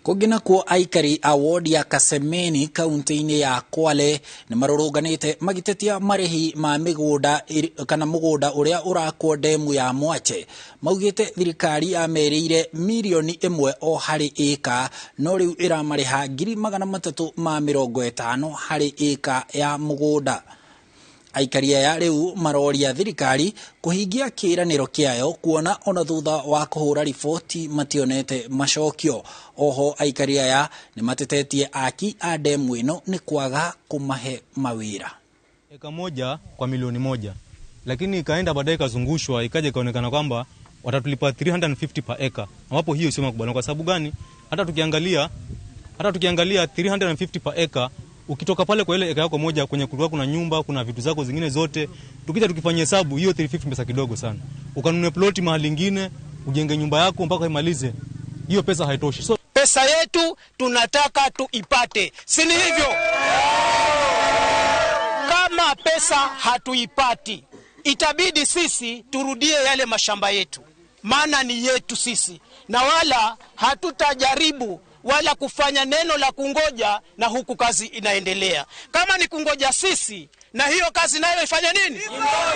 Kũngĩ nakuo, aikari a wodi ya Kasemeni kaunti-inĩ ya Kwale nĩ marũrũnganĩte magĩtetia marĩhi ma mĩgũnda kana mũgũnda ũrĩa ũrakwo ndemu ya Mwache. Maugĩte thirikari yamerĩire mirioni 1 o harĩ ĩka, no rĩu ĩramarĩha 350,000 harĩ ĩka ya mũgũnda. Aikari aya rĩu maroria thirikari kũhingia kĩĩranĩro kĩayo, kuona ona thutha wa kũhũra riboti mationete macokio. Oho aikari aya nĩ matetetie aki a ndemu ĩno nĩ kwaga kũmahe mawĩra. Eka moja kwa milioni 1, lakini ikaenda baadaye ikazungushwa, ikaja ikaonekana kwamba watatulipa 350 per acre, ambapo hiyo sio makubaliano. Kwa sababu gani? Hata tukiangalia 350 per acre, ukitoka pale kwa ile eka yako moja kwenye kulikuwa kuna nyumba, kuna vitu zako zingine zote, tukija tukifanya hesabu hiyo 350 pesa kidogo sana. Ukanunue ploti mahali ingine, ujenge nyumba yako mpaka imalize, hiyo pesa haitoshi. So pesa yetu tunataka tuipate, si ni hivyo? Kama pesa hatuipati, itabidi sisi turudie yale mashamba yetu, maana ni yetu sisi, na wala hatutajaribu wala kufanya neno la kungoja, na huku kazi inaendelea. Kama ni kungoja sisi, na hiyo kazi nayo ifanye nini?